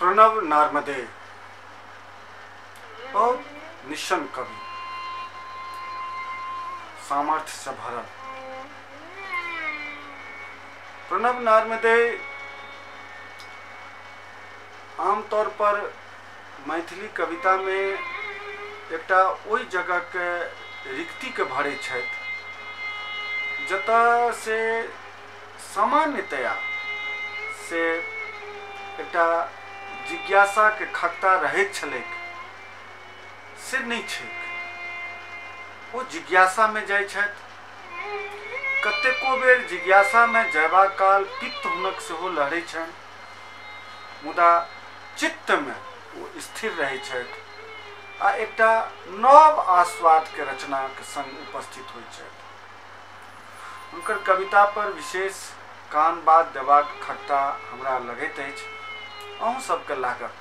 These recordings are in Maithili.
प्रणव नार्मदेय बहुत निस्सन कवि, सामर्थ्य से भरल। प्रणव नार्मदेय आमतौर पर मैथिली कविता में एकटा ओहि जगह के रिक्ति के भरे छथि जतऽ से सामान्यतया से एकटा जिज्ञासा के खगता रहैत छलैक, से नहीं छैक। ओ जिज्ञासा में जाइ छथि। कतेको बेर जिज्ञासा में जयबा काल पित्त हुनक सेहो लहरै छनि, मुदा चित्त में ओ स्थिर रहै छथि आ एकटा नव आस्वाद के रचना के संग उपस्थित होइ छथि। हुनकर कविता पर विशेष कान बात देबाक खगता हमरा लगैत अछि, अहूँ सबके लागत।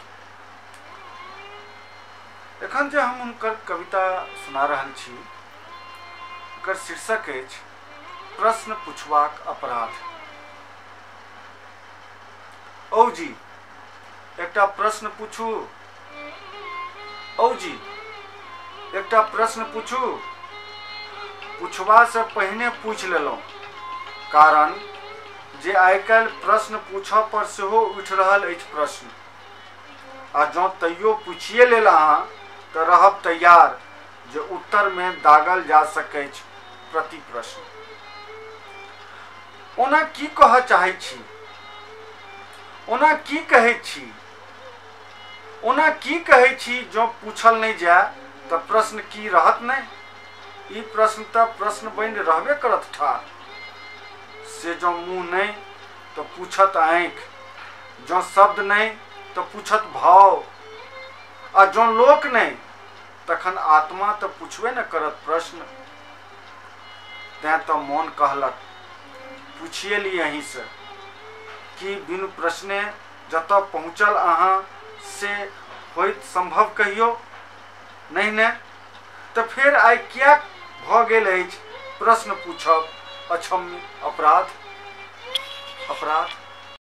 एखन जे हम हुनकर कविता सुना रहल छी ओकर शीर्षक अछि प्रश्न पूछबाक अपराध। औ जी एकटा प्रश्न पूछू, औ जी एकटा प्रश्न पूछू। पूछबा से पहिने पूछि लेलहुँ, कारण जे आइ काल्हि प्रश्न पूछऽ पर सेहो उठि रहल अछि प्रश्न, आ जँ तैयो पूछिए लेल अहाँ तऽ रहब तैयार जे उत्तर में दागल जा सकैछ प्रति प्रश्न। ओना की कहऽ चाहै छी, ओना की कहै छी, ओना की कहै छी, जँ पूछल नहि जाय तऽ प्रश्न की रहत नहि? ई प्रश्न तऽ प्रश्न बनि रहबे करत ठाढ़। से जँ मुँह नहि तऽ पूछत आँखि, जँ शब्द नहि तऽ पूछत भाव, आ जँ लोक नहि तखन आत्मा तऽ पूछबे ने करत प्रश्न। तैं तऽ मोन कहलक पूछिए ली अहीँसँ कि बिनु प्रश्ने जतऽ पहुँचल अहाँ से होइत संभव कहियो नहीं ने? तऽ फेर आइ किएक भऽ गेल अछि प्रश्न पूछब अक्षम्य अपराध? अपराध।